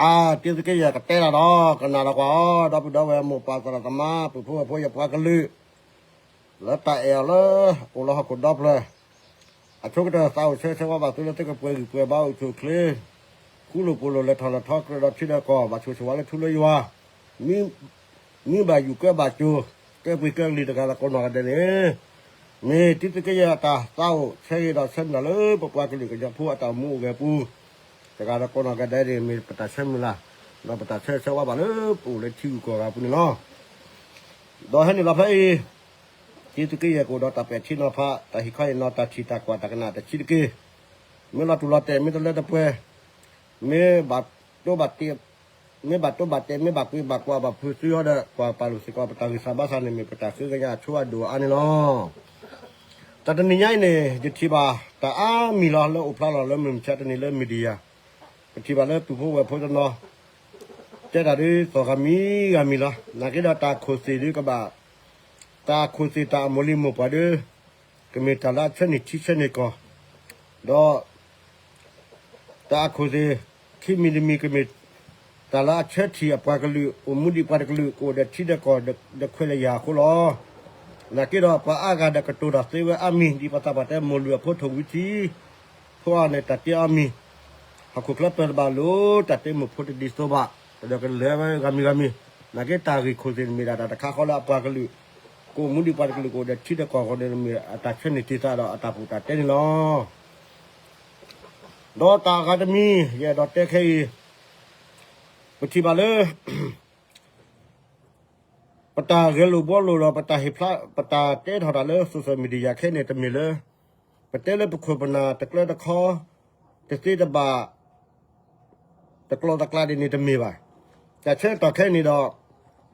အါ တံသုးက့ယဲၢ်ကတဲတၢ်ဒီး ကနၣ်ဒီးကွၢ်အီၤ ဒီပုၢ်ဒီဝဲၢ်မိၢ်ပၢ်သရၣ်သမါ ပုၢ်ဖိဝဲၢ်ဖိယပှၤကလုာ် လၢတၢ်အဲၣ်အီၤလၢ အိၣ်လၢဟီၣ်ခိၣ်ဒီဖျၢၣ် အဆိကတၢၢ်သးအိၣ်ဆၢဆၢဝါဘၣ်သုလၢသုကပှဲၤဂံၢ်ပှဲၤဘါအိၣ်ဆူၣ်အိၣ်ချ့ ဃူလိာ်ဖိးလိာ်လဲၤထီၣ်လဲၤထီကြၢးဒီးထံဒီးကီၢ် ဘၣ်ဆိၣ်ဂ့ၤဆိၣ်ဝါလၢထူလၢယွၤ မံဘၣ်ယူၤကၢဘၣ်စိၤ ကဲပှ့ၤကဲကလံၤတဂၤလၢကိးနီၢ်ဂၤဒဲးန့ၣ် မ့ၢ်တံသုးက့ယဲၢ်အတၢ်သးအိၣ်ဆၢဂ့ၤဒီးဆၢမုၢ်လၢ်လၢပပှၤကလုာ်ကညီဖိအတၢ်အိၣ်မူအိၣ်ဂဲၤအပူၤ တဂၤလၢကိးနီၢ်ဂၤဒဲးန့ၣ် မ့ၢ်ပတၢ်ဆၢမုၢ်လၢ် ဒီးပတၢ်ဆၢဆၢဝါဘၣ်လၢပအိၣ်လၢထံဂုၤကီၢ်ဂၤအပူၤန့ၣ်လီၤ. ဒီးဟဲနုာ်လီၤဖဲအံၤ တံသုးက့ယဲၢ်ကအိၣ်ဒီးတၢ်ပဲာ်ထံနီၤဖး တၢ်ဟ့ၣ်ခီဟ့ၣ်နီၤတၢ်ထံၣ်တၢ်ကွၢ်တၢ်ကနၣ်တဆံးတက့ၢ်. မ့ၢ်လီၤတူၢ်လီၤတဲာ် မ့ၢ်တလၢတပှဲၤ မ့ၢ်ဘၣ်တိဘၣ်တဲာ် မ့ၢ်ဘၣ်တိဘၣ်တဲာ် မ့ၢ်ဘၣ်ကွံဘၣ်ကွၢ်ဘၣ်ဖုးသုအီၤဒီး ကွၢ်ပာ်လိာ်စ့ၢ်ကီး ပတၢ်ဂံၢ်စၢ်ဘါစၢ်န့ၣ်မ့ၢ်ပတၢ်ဃ့ကညးအဆိအဒိၣ်အါန့ၣ်လီၤ. တၢ်တနံၤညါအံၤန့ၣ် ယထံၣ်ဘၣ်တၢ်အါမံၤလီၤ လၢအိၣ်ဖျါလီၤလၢမုၢ်မဆါတနံၤလၢ media ပထံၣ်ဘၣ်လၢပုၢ်ဖိဝဲၢ်ဖိတနီၤ တဲတၢ်ဒ်သိးဂၤမံၤဂၤမံၤလီၤ. နာ်က့ဒီးတၢ်ခိၣ်သ့ၣ်ဒ်ကဘၣ် တၢ်ခိၣ်သ့ၣ်တၢ်အမိၢ်လံၤမိၢ်ပှၢ်ဒီး ကမ့ၢ်တၢ်လၢအဆၢန့ၢ်ထံဆၢန့ၢ်ကီၢ် ဒီး တၢ်အခိၣ်သ့ၣ် ခံမံၤတမံၤကမ့ၢ် တၢ်လၢအဆၢထံၣ်အပှၤကလုာ် အိၣ်မူဒံးပှၤတကလုာ် ကအိၣ်ဒီးထံဒီးကီၢ် ဒီးခွဲးဒီးယာ်အဃိလီၤ. နာ်က့ဒီးပှၤအါဂၤဒီးကတိၤတၢ်သ့ဝဲအါမံၤ ဒ်ပှၤသးပှၢ်တဲ မိၢ်လုၢ်အဖိထိၣ်ဝံၤထံ ဖိအီၤန့ၣ်တၢ်တဲအါမံၤ ဟီၣ်ခိၣ်ချၢပၢၤတဘၣ်လိာ် တၢ်တဲမိၢ်ဖိတဒ်သိးဘၣ် ဒီးကလဲၤဝဲဂၤမံၤဂၤမံၤ နာ်က့တၢ်ဂ့ၢ်ခိၣ်သ့ၣ်န့ၣ်မ့ၢ်ဒၣ်တၢ်တခါဃီလၢအပှၤကလုာ် ကအိၣ်မူဒံးပှၤတကလုာ် ကအိၣ်ဒီးထံဒီးကီၢ်အဃိန့ၣ် မ့ၢ်အတၢ်ဆၢန့ၢ်တ့ၢ်သးဒီးအတၢ်ပူၤတၢ်တဲန့ၣ်လီၤ. ဒီးတၢ်အဂၤတမံၤ ယအဲၣ်ဒိးတဲခဲအံၤ ပထံၣ်ဘၣ်လၢ ပတၢ်ဂဲၤလိာ်ဘှီလိာ်ဒီး ပတၢ်ဟ့ၣ်ဖျါ ပတၢ်တဲထီၣ်တၢ်လၢ social media ခဲအံၤန့ၣ် တမ့ၢ်လၢ ပတဲလၢပခိၣ်ပနၢ်တကျၢတခီ တသ့တဘၣ် တကျိၤတကျါဒ်န့ၣ်တမ့ၢ်ဘၣ်. တၢ်ဆၢကတီၢ်ခဲအံၤန့ၣ်ဒီး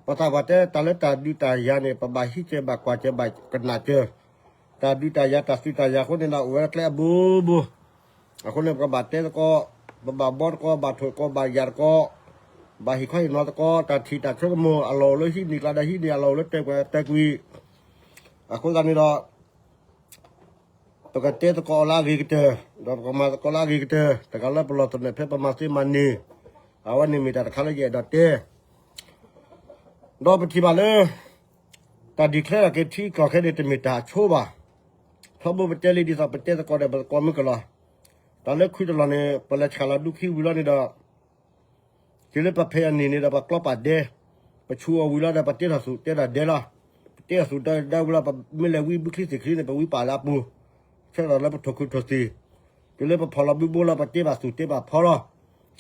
ပှၤသးပှၢ်တဲတၢ်လၢတၢ်ဒုးတၢ်ယၤန့ၣ် ပဘၣ်ဟံးစၢၤဘၣ်ကွၢ်စၢၤဘၣ်ကနၣ်စၢၤ တၢ်ဒုးတၢ်ယၤတၢ်စုတၢ်ယၤအဃိန့ၣ်ဒီး အိၣ်ဝဲလၢကျဲအဘိဘိ အဃိန့ၣ် ပကဘၣ်တဲသကိး ပဘၣ်ဘှီသကိး ဘၣ်ထိၣ်သကိး ဘၣ်ယာ်သကိး ဘၣ်ဟ့ၣ်ခီဟ့ၣ်နီၤသကိး တၢ်ထံၣ်တၢ်ဆိကမိၣ် အလီၢ်အိၣ်လၢဟံးန့ၢ်ကျါဒီးဟံးန့ၢ် အလီၢ်အိၣ်လၢတဲာ်ကွံာ်တဲာ်ကွံာ် အဃိသတးန့ၣ်ဒီး ပကတဲသကိးအီၤလၢအဂ့ၤကတၢၢ် ဒီးပကမၤသကိးလၢအဂ့ၤကတၢၢ် တဂၤလၢပလီၢ်သနၢၣ်ဖဲပမၤသ့မၤန့ၢ် အဝဲန့ၣ်မ့ၢ်တၢ်တခါလၢယအဲၣ်ဒိးတဲ ဒီးပထံၣ်ဘၣ်လၢ တၢ် declare က့ၤထံကီၢ်ခဲအံၤန့ၣ် တမ့ၢ်တၢ်အဆိဘၣ်. ထီဘိပတဲလံဒ်သိးပတဲသကိးဒီးပသကိးမုၢ်ကလီၤ. တၢ်လၢခွံတလီၢ်န့ၣ် ပလဲၤဆှၢလီၤဒူခံဝံၤလီၤန့ၣ်ဒီး တုၤလၢပဖဲအနံၤန့ၣ်ဒီး ပကျီပာ်ဒဲ, ပဆူၣ်အီၤဝံၤလီၤဒီး ပတ့ထီၣ်သူၣ်တ့ထီၣ်ဒဲလီၤ. ပတ့ထီၣ်သူၣ်တ့ထီၣ်ဒဲဝံၤလီၤ ပမ့ၢ်လဲၤဝံဘုချံသ့ၣ်ချံန့ၣ် ပဝံပာ်လၢအပူၤ, ဆၢထီၣ်လၢပထိၣ်ခုထိၣ်သံၣ်, တုၤလၢပဖီၣ်လီၤဘုဘိလီၤ ပတ့ဘၣ်သူၣ်တ့ဘၣ်ဖီလီၤ.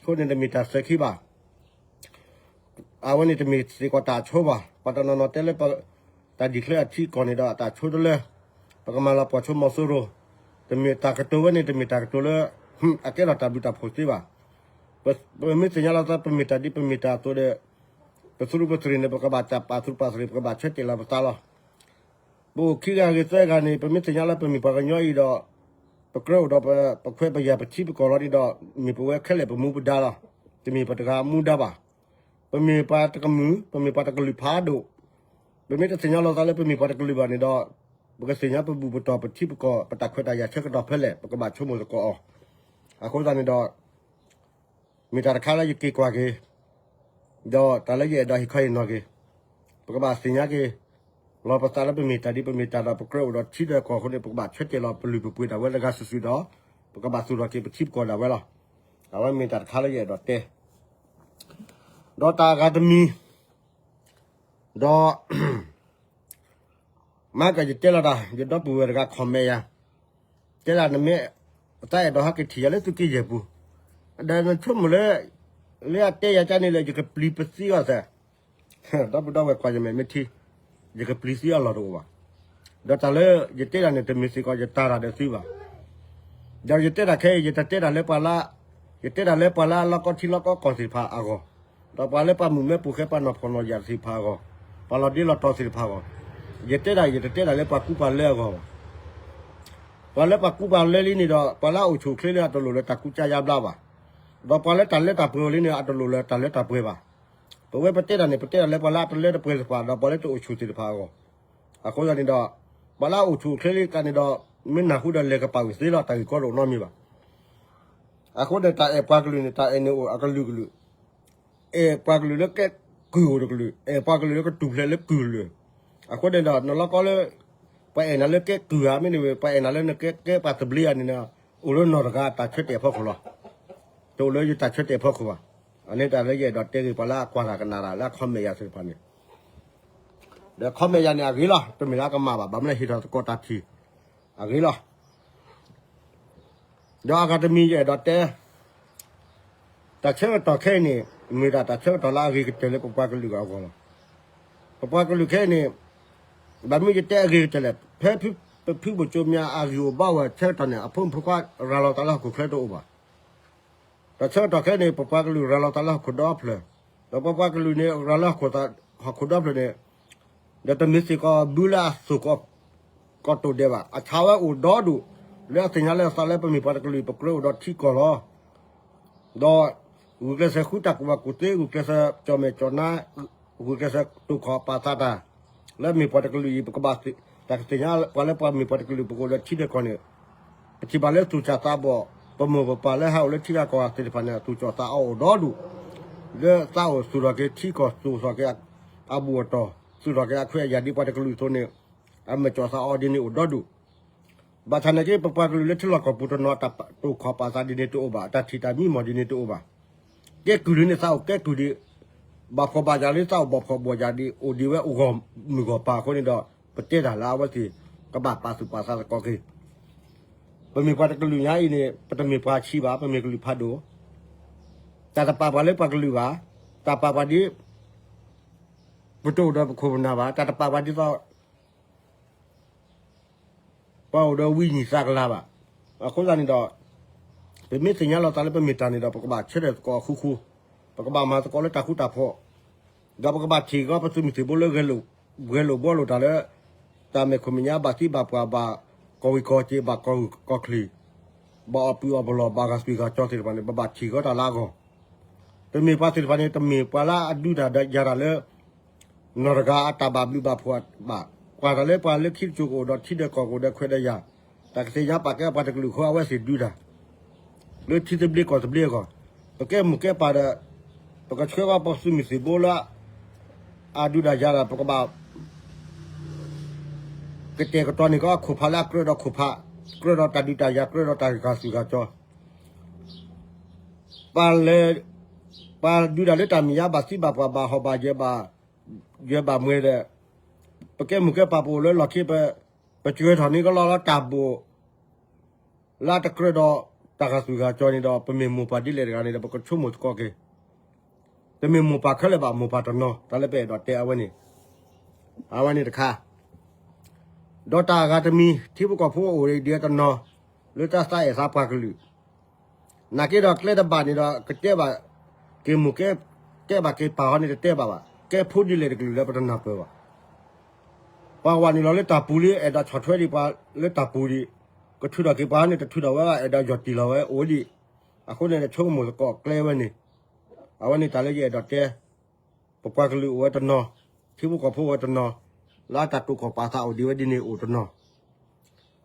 အဃိန့ၣ်တမ့ၢ်တၢ်စဲၤခံဘၣ်. အဝဲန့ၣ်တမ့ၢ်စ့ၢ်ကီးတၢ်အဆိဘၣ်. ပှၤတနီၤနီၤတဲလၢ တၢ် declare အထံအကီၢ်န့ၣ်ဒီး အတၢ်ဆိတလၢ ပကမၤလီၤပှီၢ်ဆိမီၤစိရိၤ, တမ့ၢ်တၢ်ကတိၤဝဲန့ၣ် တမ့ၢ်တၢ်ကတိၤလၢ အကဲထီၣ်တၢ်ဘျုးတၢ်ဖှိၣ်သ့ဘၣ်. ပမ့ၢ်သ့ၣ်ညါလီၤသး ပမ့ၢ်တၢ်ဒ်ပမ့ၢ်တၢ်အသိးဒီး ပသုးရ့ၣ်ပသရ့ၣ်န့ၣ် ပကဘၣ်တၢ်ပာ်သုးပာ်သရ့ၣ် ပကဘၣ်ဆၢတဲာ်လီၤပသးလီၤ. ပအိၣ်ခံဂၤဂ့ၤသၢဂၤန့ၣ် ပမ့ၢ်သ့ၣ်ညါလၢပမ့ၢ်ပှၤကညီအံၤဒီး ပကြၢးအိၣ်ဒီးပခွဲးပယာ်ပထံပကီၢ်လီၤဒ်ဒီး မ့ၢ်ပဝဲခဲလၢာ်ပမူပဒါလီၤ. တမ့ၢ်ပတဂၤမူဒါဘၣ်. ပမ့ၢ်ပှၤတကမုာ် ပမ့ၢ်ပှၤတကလုာ်ဖးဒိၣ်. ပမ့ၢ်တသ့ၣ်ညါလီၤသးလၢပမ့ၢ်ပှၤတကလုာ်ဘၣ်န့ၣ်ဒီး ပကသ့ၣ်ညါပဘူၣ်ပတီၢ်ပထံပကီၢ် ပတၢ်ခွဲးတၢ်ယာ်ဆၢကတီၢ်ဖဲလဲၣ် ပကဘၣ်ဆိကမိၣ်သကိးအီၤ. အဃိသတးန့ၣ်ဒီး မ့ၢ်တၢ်တခါလၢယက့ၤကွၢ်က့ၤ ဒီးတၢ်လၢယအဲၣ်ဒိးဟ့ၣ်ခီဟ့ၣ်နီၤက့ၤ ပကဘၣ်သ့ၣ်ညါက့ၤ လီၤပသးလၢပမ့ၢ်တၢ်ဒ်ပမ့ၢ်တၢ်ဒီး ပကြၢးအိၣ်ဒီးထံဒီးကီၢ်အဃိန့ၣ် ပကဘၣ်ဆၢတဲာ်လီၤပလုၢ်ပပှ့ၤဒၣ်ဝဲလၢဂၤစုာ်စုာ်ဒီး ပကဘၣ်သူၣ်ထီၣ်က့ၤပထံပကီၢ်ဒၣ်ဝဲလီၤ. အဝဲမ့ၢ်တၢ်တခါလၢယအဲၣ်ဒိးတဲ ဒီးတၢ်အဂၤတမံၤ ဒီး မၤကယတဲလီၤတၢ် ယဒီပုၢ်ဝဲၢ်တဂၤ comment ယၤ တဲဒၣ်နမ့ၢ် သးအဲၣ်ဒိးဟဲက့ၤထံၣ်ယၤလၢသုးက့ယဲၢ်ပူၤ ဒီးနဆိကမိၣ်လၢ လၢအတဲယၤကန့ၣ်လၢ ယကပျံၤပသံအီၤသၢ ဒီပုၢ်ဒီဝဲၢ်ကွၢ်ယမဲာ်မ့ၢ်ထံ ယကပျံၤသံအီၤလီၢ်တအိၣ်ဘၣ်. ဒီးတၢ်လၢယတဲဒၣ်န့ၣ် တမ့ၢ်စ့ၢ်ကီးယတၢ်တၢ်ဒီးသုဘၣ်. ဒီးယတဲဒၣ်ခဲအံၤ ယတတဲဒၣ်လၢပှၤလၢ ယတဲဒၣ်လၢပှၤလၢအလီၢ်ကီထံလီၢ်ကီကီၢ်သ့ၣ်တဖၣ်အဂီၢ်, ဒီးပှၤလၢပှၤမုၣ်မဲပိာ်ဃဲပှၤနီၢ်ဖှီၣ်နီၢ်ယာ်သ့ၣ်တဖၣ်အဂီၢ်, ပှၤလီၤဒ့လီၤတီၤသ့ၣ်တဖၣ်အဂီၢ်, ယတဲဒၣ် ယတတဲဒၣ်လၢပှၤကူပှၤလၢအဂီၢ်ဘၣ်. ပှၤလၢပှၤကူပှၤလၢလံန့ၣ်ဒီး ပှၤလၢအအိၣ်ဆူၣ်အိၣ်ချ့လံ အတလိၣ်လၢတၢ်ကူစါယါဘျါဘၣ်. ဒီးပှၤလၢတၢ်လၢတၢ်ပှဲၤအိၣ်လံန့ၣ် အတလိၣ်လၢတၢ်လၢတၢ်ပှဲၤဘၣ်. ပဝဲပတဲတၢ်န့ၣ် ပတဲတၢ်လၢပှၤလၢအတလၢတပှဲၤသ့ၣ်တဖၣ် ဒီးပှၤလၢတအိၣ်ဆူၣ်သ့ၣ်တဖၣ်အဂီၢ်. အဃိသတးန့ၣ်ဒီး ပှၤလၢအအိၣ်ဆူၣ်အိၣ်ချ့လံကန့ၣ်ဒီး မ့ၢ်နၢ်ဟူဒီးလဲၤကပာ်ဝံၤသ့လီၤ တၢ်ဂ့ၢ်ကီတအိၣ်နီတမံၤဘၣ်. အဃိန့ၣ် တၢ်အဲၣ်ပှၤကလုာ်န့ၣ် တၢ်အဲၣ်န့ၣ်အိၣ်အကလုာ်ကလုာ်, အဲၣ်ပှၤကလုာ်လၢကဲကုၢ်အိၣ်တကလုာ်, အဲၣ်ပှၤကလုာ်လၢကတူၢ်ဖျဲးလၢကုၢ်လၢာ်. အဃိန့ၣ်ဒီး နလီၢ်ကီလၢ ပှၤအဲၣ်နၤလၢကဲကုၢ်ဧါ, မ့တမ့ၢ် ပှၤအဲၣ်နၤလၢနကဲကဲပှၤသဘျ့ဧါန့ၣ် အိၣ်လၢနီၢ်တဂၤအတၢ်ဆၢတဲာ်ဖီခိၣ်လီၤ. တအိၣ်လၢယတၢ်ဆၢတဲာ်ဖီခိၣ်ဘၣ်. အန့ၣ်တၢ်လၢယအဲၣ်ဒိးတဲဂ့ၤ ပှၤလၢအကွၢ်တၢ်ကနၣ်တၢ်လၢအ comment ယၤသ့ၣ်တဖၣ်န့ၣ်, ဒီး comment ယၤန့ၣ်အဂ့ၤလီၤ. တမ့ၢ်လၢအကမၣ်ဘၣ်, ဘၣ်မနုၤဟ့ၣ်ထီၣ်သကိးတၢ်ထံၣ် အဂ့ၤလီၤ. ဒီးအဂၤတမံၤယအဲၣ်ဒိးတဲ တၢ်ဆၢကတီၢ်ခဲအံၤန့ၣ် မ့ၢ်ဒၣ်တၢ်ဆၢကတီၢ်လၢအဂ့ၤကတၢၢ်လၢပပှၤကလုာ်အဂီၢ်လီၤ. ပပှၤကလုာ်ခဲအံၤန့ၣ် ဘၣ်မနုၤယတဲအဂ့ၤကတၢၢ်လဲၣ်, ဖဲပဖုပကၠိမၠါအဂံၢ်အိၣ်ဘၣ်ဝဲဆၢကတီၢ်န့ၣ် အဖိမုၣ်ဖိခွါရၤလီၤသးလၢဟီၣ်ခိၣ်ချၢတအိၣ်ဘၣ်. တၢ်ဆၢကတီၢ်ခဲအံၤန့ၣ် ပပှၤကလုာ်ရၤလီၤသးလၢဟီၣ်ခိၣ်ဒီဖျၢၣ်, ဒီးပပှၤကလုာ်န့ၣ် ရၤလၢဟီၣ်ခိၣ်ဒီဖျၢၣ်န့ၣ် ဒီးတမ့ၢ်စ့ၢ်ကီးဘုလၢအသိၣ်ကီး ကီၢ်တိၢ်ဒဲးဘၣ်, အဆၢဝဲအိၣ်ဒီဒူၣ်, လၢအသ့ၣ်ညါလၢအသးလၢပမ့ၢ်ပှၤတကလုာ် ပကြၢးအိၣ်ဒီးထံကီၢ်လီၤ. ဒီး ဂုာ်ကျဲးစၢးဃုတၢ်ကူၣ်ဘၣ်ကူၣ်သ့, ဂုာ်ကျဲးစၢးကၠီၣ်မဲာ်ကၠီၣ်နါ, ဂုာ်ကျဲးစၢးတိာ်ခီၣ်ပာ်သးတၢ်, လၢမ့ၢ်ပှၤတကလုာ်အံၤ ပကဘၣ်တၢ်ကသ့ၣ်ညါ ပှၤလၢပှၤမ့ၢ်ပှၤတကလုာ် ပကအိၣ်ဒီးထံဒီးကီၢ်န့ၣ် ပထံၣ်ဘၣ်လၢသူၣ်စၢ်သးဘီၣ်, ပမိၢ်ပပၢ်လၢဟးအိၣ်လၢထံဂၤကီၢ်ဂၤသ့ၣ်တဖၣ်န့ၣ် သူၣ်ကၠီၣ်သးအီအိၣ်ဒီဒူၣ်, လၢသးအိၣ်သူၣ်ထီၣ်က့ၤထံကီၢ် သူၣ်ထီၣ်က့ၤအဘူးအတီၢ်, သူၣ်ထီၣ်က့ၤအခွဲးအယာ်ဒ်ပှၤတကလုာ်အသိးန့ၣ် အမဲာ်ကၠီၣ်သးအီဒ်န့ၣ်အိၣ်ဒီဒူၣ်. ဘၣ်ဆၣ်နာ်က့ ပပှၤကလုာ်လၢထံလီၢ်ကီၢ်ပူၤတနီၤ တၢ်တိာ်ခီၣ်ပာ်သးဒ်န့ၣ်တအိၣ်ဘၣ်, တၢ်ထံၣ်တၢ်မံမီၢ်ဒ်န့ၣ်တအိၣ်ဘၣ်. ကဲကုၢ်လံန့ၣ် သးအိၣ်ကဲကုၢ်ဒံး, ဘၣ်ဖှီၣ်ဘၣ်ယာ်လံ သးအိၣ်ဘၣ်ဖှီၣ်ဘၣ်ယာ်ဒံး အိၣ်ဒံးဝဲအိၣ်ဂီၢ်မုၢ်ဂီၢ်ပၤအဃိန့ၣ်ဒီး ပတဲတၢ်လၢအဝဲသ့ၣ် ကဘၣ်ပာ်သူၣ်ပာ်သးသကိးက့ၤ ပမ့ၢ်ပှၤတကလုာ်ညါအံၤန့ၣ် ပတမ့ၢ်ပှၤဆံးဘၣ်, ပမ့ၢ်ကလုာ်ဖးဒိၣ်, တၢ်တပာ်ပှၤလၢပှၤကလုာ်ဘၣ်, တၢ်ပာ်ပှၤဒ် ပတအိၣ်ဒီးပခိၣ်ပနၢ်ဘၣ်, တၢ်တပာ်ပှၤဒ်သိး ပှၤအိၣ်ဒီးဝံနံၣ်သးကလၤဘၣ်. အဃိသတးန့ၣ်ဒီး ပမ့ၢ်သ့ၣ်ညါလီၤသးလၢပမ့ၢ်တၢ်န့ၣ်ဒီး ပကဘၣ်ဆၢထၢၣ်သကိးဃူဃူ, ပကဘၣ်မၤသကိးလၢတၢ်ဃူတၢ်ဖိး, ဒီးပကဘၣ်ထံၣ်ကီးပသုးမုၢ်သံၣ်ဘိလၢ ဂဲၤလိာ်ဘှီလိာ်တၢ်လၢ တၢ်မဲာ်ခိၣ်မဲာ်ညါဘၣ်သံဘၣ်ပှၢ်ဘၣ် ကီၢ်ဝံၤကီၢ်စ့ၢ် ဘၣ်ကီၢ်ဂုၢ်ကီၢ်ချံး, ဘၣ်အီၣ်ပုၢ်အီၣ်ပလီၢ် ဘၣ်ဂာ်သွံၣ်ဂာ်ကၠီသ့ၣ်တဖၣ်န့ၣ် ပဘၣ်ထံၣ်ကီးတၢ်လၢအဂီၢ်. တမ့ၢ်ပှၤသ့ၣ်တဖၣ်န့ၣ် တမ့ၢ်ပှၤလၢအဒုးတၢ်ယၤတၢ်လၢ နီၢ်တဂၤအတၢ်ဘၣ်ဘျုးဘၣ်ဖှိၣ်ဘၣ်. ကွၢ်တၢ်လၢပှၤလၢခံတစိၤကအိၣ်ဒီးထံဒီးကီၢ် ကအိၣ်ဒီးခွဲးဒီးယာ်, တၢ်ကသ့ၣ်ညါပာ်ကဲပှၤတကလုာ်အဃိ အဝဲသ့ၣ်ဒုးတၢ် လၢထံသဘျ့ကီၢ်သဘျ့အဂီၢ်, ပကဲမိၢ်ကဲပၢ်ဒီး ပကဆှၢဘၣ်ပသုးမုၢ်သံၣ်ဘိလၢ အဒုးတၢ်ယၤတၢ် ပကဘၣ် ကတဲာ်ကတီၤန့ၢ်ကီးအခိၣ်ဖးလၢအကြၢးဒီးခိၣ်ဖး, ကြၢးဒီးတၢ်ဒုးတၢ်ယၤ ကြၢးဒီးတၢ်ဂာ်သွံၣ်ဂာ်ကၠီ ပှၤလဲၤ ပှၤဒုးတၢ်လၢတၢ်မဲာ်ညါဘၣ်သံဘၣ်ပှၢ် ဘၣ်ဟီၣ်ဘၣ်ယၢၤဘၣ် ယၢၤဘၣ်မှဲဒီး ပကဲမိၢ်ကဲပၢ် ပအိၣ်လၢလီၢ်ခံ ပ ပကၢၤထီၣ်န့ၢ်ကလီလၢတၢ်ဘိၣ် လၢတကြၢးဒီးတၢ်ဂာ်သွံၣ်ဂာ်ကၠီန့ၣ်ဒီး ပမ့ၢ်မိၢ်ပၢ်ဒ်လဲၣ်တဂၤန့ၣ်ဒီး ပကဆိကမိၣ်သကိးက့ၤ, တမ့ၢ်မိၢ်ပၢ်ခဲလၢာ်ဘၣ် မိၢ်ပၢ်တနီၤ တၢ်လၢပအဲၣ်ဒိးတဲအဝဲန့ၣ်, အဝဲန့ၣ်တခါ ဒီးတၢ်အဂၤတမံၤ ထံဖိကီၢ်ဖိအိၣ်ဒံးတနီၤ လၢတၢ်သးအဲၣ်သးပှၤကလုာ် နာ်က့ဒီးကျဲတဘၣ်န့ၣ်ဒီး ကတဲဘၣ်က့ၤမိၢ်ကဲ တဲဘၣ်က့ၤပၢ်ဟီန့ၣ် တတဲဘၣ်ဘၣ်, ကဲဖိဒ်လဲၣ်တကလုာ်လၢပတနၢ်ပၢၢ်ဘၣ်. ပှၤဝဲနုာ်လီၤလၢတၢ်ပူၤလံ အဲၣ်ဒိးဆီၣ်ထွဲဒံးပှၤလၢတၢ်ပူၤဒံး, ကထုးထီၣ်က့ၤပှၤန့ၣ် တထုးထီၣ်ဝဲဘၣ် အဲၣ်ဒိးယီၢ်တံၢ်လီၤဝဲအိၣ်ဒံး, အဃိန့ၣ် ဆိကမိၣ်သကိးကျဲဝဲန့ၣ်, အဝဲန့ၣ်တၢ်လၢယအဲၣ်ဒိးတဲ ပပှၤကလုာ်အိၣ်ဝဲတနီၤ, ထံဖိကီၢ်ဖိအိၣ်ဝဲတနီၤ, လၢအတၢ်တိာ်ခီၣ်ပာ်သးအိၣ်ဒံးဝဲဒ်န့ၣ်အိၣ်တနီၤ,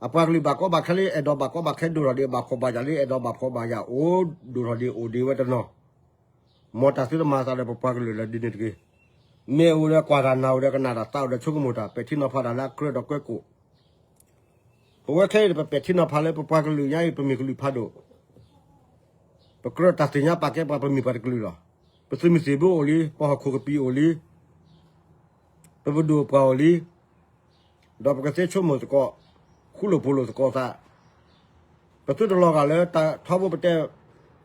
အပှၤကလုာ်ဘၣ်ကီဘၣ်ခဲလံ အဲၣ်ဒိးဘၣ်ကီဘၣ်ခဲဒိၣ်ထီၣ်ဒံး ဘၣ်ဖှီၣ်ဘၣ်ယာ်လံ အဲၣ်ဒိးဘၣ်ဖှီၣ်ဘၣ်ယာ်အိၣ်ဒိၣ်ထီၣ်ဒံးအိၣ်ဒံးဝဲတနီၤ, မ်တၢ်သုတမၤသးဒီးပပှၤကလုာ်လၢဒ်န့ၣ်တဂ့ၤ, မ့ၢ်အိၣ်ဒီးကွၢ်တၢ်နၢ်အိၣ်ဒီးကနၣ်တၢ်သးအိၣ်ဒီးဆိကမိၣ်တၢ် ပဲာ်ထံနီၤဖးတၢ်လၢအကြၢးဒီးကွဲးကိး ပဝဲခဲအံၤ ပပဲာ်ထံနီၤဖးလၢပပှၤကလုာ်ညါအံၤ ပမ့ၢ်ကလုာ်ဖးဒိၣ်, ပကြၢးတၢ်သ့ၣ်ညါပာ်ကဲပှၤ ပမ့ၢ်ပှၤတကလုာ်လီၤ. ပသုးမုၢ်သံၣ်ဘိအိၣ်လံ, ပဟီၣ်ခိၣ်ကပံာ်အိၣ်လံ, ပပဒိၣ်ပှၢ်အိၣ်လံ, ဒီးပကသ့ဆိကမိၣ်သကိး, ဃူလိာ်ဖိးလိာ်သကိးသး, ပသုတလီၤဂာ်လၢတၢ်ထီဘိပတဲ,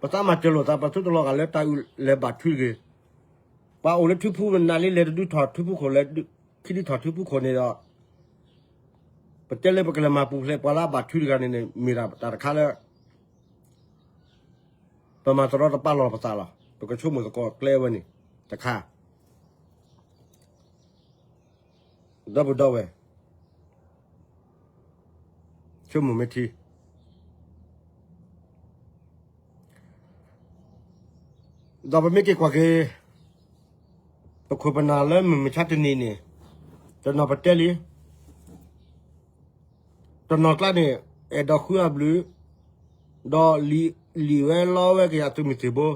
ပသးမၤစၢၤလိာ်သး ပသုတလီၤဂာ်လၢတၢ်အုၣ်လဲၤဘၣ်ထွံတဂ့ၤ. ပှၤအိၣ်လၢထူပူၤ နးလံလဲၤတဒုထီၣ်ထူပူၤခိၣ်လဲၤ, ခံဒုထီၣ်ထူပူၤခိၣ်န့ၣ်ဒီး ပတဲလၢပကလဲၤမၤပူၤဖျဲးပှၤလၢအဘၣ်ထွံတဂၤန့ၣ်န့ၣ် မ့ၢ်ဒၣ်တၢ်တခါလၢ ပမၤတရီတပါလီၤပသးလီၤ. ပကဆိကမိၣ်သကိးကျဲဝဲန့ၣ်တခါ ဒီပုၢ်ဒီဝဲၢ် ဆိကမိၣ်မ့ၢ်ထံ ဒီးပမ့ၢ်က့ၤကွၢ်က့ၤ ပခိၣ်ပနၢ်လၢမုၢ်မဆါတနံၤန့ၣ် တနီၤပတဲလံ, တနီၤကျါန့ၣ် အဲၣ်ဒိးဃုအဘျုး, ဒီးလံာ်ဝဲလီဝဲက့ၤအသုးမုၢ်သံၣ်ဘိ,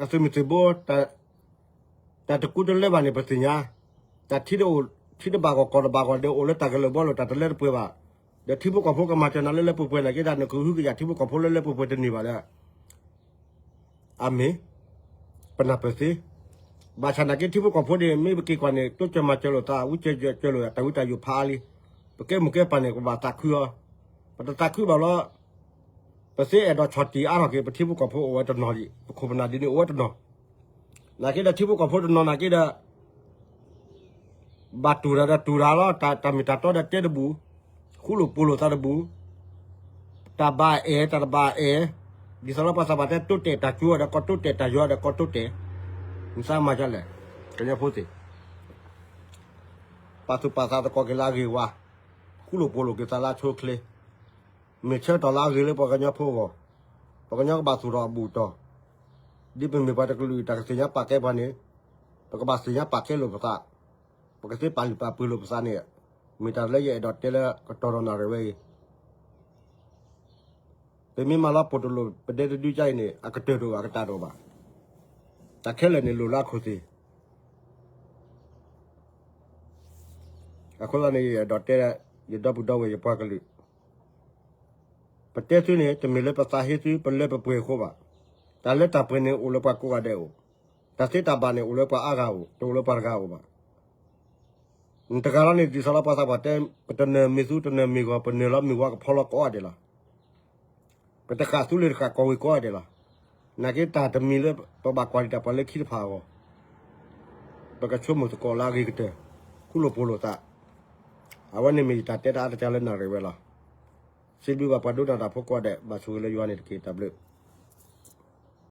အသုးမုၢ်သံၣ်ဘိ တၢ်တကူတလၢဘၣ်န့ၣ် ပသ့ၣ်ညါ, တၢ်ထံတအိၣ် ထံတဘၣ်ဂီၢ် ကီၢ်တဘၣ်ဂီၢ်ဒီး အိၣ်လၢတၢ်ကလၢၢ်ဘီလိာ် တၢ်တလၢတပှဲၤဘၣ်, ဒီးထံဖိကီၢ်ဖိကမၤစၢၤနၤလၢလၢပှဲၤပှဲၤနာ်က့ တၢ်နကဟုကယာ်ထံဖိကီၢ်ဖိလၢလၢပှဲၤပှဲၤတန့ၢ်ဘၣ်ဒီး အမ့ၢ် ပနၢ်ပၢၢ်သ့, ဘၣ်ဆၣ်နာ်က့ထံဖိကီၢ်ဖိန့ၣ် မ့ၢ်ပက့ၤကွၢ်န့ၣ် တိစၢၤမၤစၢၤလိာ်သး ဝံစၢၤစၢၤလိာ်သး တၢ်ဝံတၢ်ယိာ်ဖးအါလံ, ပကဲမိၢ်ကဲပၢ်န့ၣ် ပဘၣ်သးခုအီၤ, ပတသးခုဘၣ်လီၤ, ပသ့အဲၣ်ဒိးဆီၣ်တံၢ်အါထီၣ်က့ၤ ပထံဖိကီၢ်ဖိအိၣ်ဝဲတနီၤဒံး ပခိၣ်ပနၢ်ဒ်န့ၣ်အိၣ်ဝဲတနီၤ, နာ်က့ဒီးထံဖိကီၢ်ဖိတနီၤနာ်က့ဒီး ဘၣ်တူၢ်တၢ်ဒီးတူၢ်တၢ်လီၤ, တၢ်မ့ၢ်တၢ်တီဒီးတဲတဘူၣ်, ဃူလိာ်ဖိးလိာ်သးတဘူၣ်, တၢ်ဘၣ်အဲၣ် တၢ်တဘၣ်အဲၣ်, ဒ်သိးလၢပှၤသးပှၢ်တဲ တိတဲာ်တၢ်ကၠိဒီးကီၢ်တိတဲာ် တၢ်ယိာ်ဒီးကီၢ်တိတဲာ်, နသးမၤဒ်လဲၣ်, ကညီဖိသ့ၣ်, ပာ်သူၣ်ပာ်သးသကိးက့ၤလၢအဂ့ၤဝါ, ဃူလိာ်ဖိးလိာ်က့ၤသးလၢအဆိအချ့, မ့ၢ်ဆၢကတီၢ်လၢအဂ့ၤလၢပှၤကညီဖိအဂီၢ်, ပှၤကညီကဘၣ်သူၣ်ထီၣ်အဘူၣ်အတီၢ်, ဒ်ပမ့ၢ်ပှၤတကလုာ်အံၤ တၢ်ကသ့ၣ်ညါပာ်ကဲပှၤန့ၣ်, ပကဘၣ်သ့ၣ်ညါပာ်ကဲလိာ်ပသး, ပကသ့ပာ်လုၢ်ပာ်ပှ့ၤလိာ်ပသးန့ၣ်, မ့ၢ်တၢ်လၢယအဲၣ်ဒိးတဲလၢကတီၢ်ဒီးနၣ်ရံၣ်ဝဲအံၤ, ပမ့ၢ်မၤလီၤပိာ်တလိာ် ပဒဲတဒုကါအံၤန့ၣ် အကတၢၢ်တအိၣ်ဘၣ် အကတၢၢ်တအိၣ်ဘၣ်, တၢ်ခဲလၢာ်န့ၣ်လိၣ်လၢအခိၣ်သ့ၣ် အဃိသတးန့ၣ် ယအဲၣ်ဒိးတဲ ယဒီပုၢ်ဒီဝဲၢ်ယပှၤကလုာ်, ပတဲသုန့ၣ် တမ့ၢ်လၢပသးဟ့သု ပလၢပပှဲၤအဃိဘၣ်. တၢ်လၢတၢ်ပှဲၤန့ၣ် အိၣ်လၢပှၤကိးဂၤဒဲးအိၣ်, တၢ်သ့တၢ်ဘၣ်န့ၣ် အိၣ်လၢပှၤအါဂၤအိၣ်, တအိၣ်လၢပှၤတဂၤအိၣ်ဘၣ်. နတဂၤလီၤန့ၣ် ဒ်သိးလၢပှၤသးပှၢ်တဲ ပတနၢၤမ့ၢ်သူ တနၢၤမ့ၢ်ဂီၤ ပနၢၤလီၤမ့ၢ်ဝါကဖီလီၤကိးဂၤဒဲးလီၤ. ပတဃၣ်သူလ့ၤတဃၣ်ကီၢ်ဝ့ၤကိးဂၤဒဲးလီၤ. နာ်က့တၢ်တမံၤလၢပဘၣ်ကွၢ်ဒံးတၢ်ပှၤလၢခံတဖၣ်အဂီၢ်, ပကဆိကမိၣ်သကိးလၢအဂ့ၤကတၢၢ်, ဃူလိာ်ဖိးလိာ်သး. အဝဲန့ၣ်မ့ၢ်ယတၢ်တဲတၢ်အါတက့ၢ်လၢနၣ်ရံၣ်ဝဲလီၤ. စံးဘျုးဘၣ်ပှၤဒိကနၣ်တၢ်ဖိကိးဂၤဒဲး ဘၣ်ဆိၣ်ဂ့ၤလၢယွၤန့ၣ်တက့ၢ်. တၢ်ဘျုး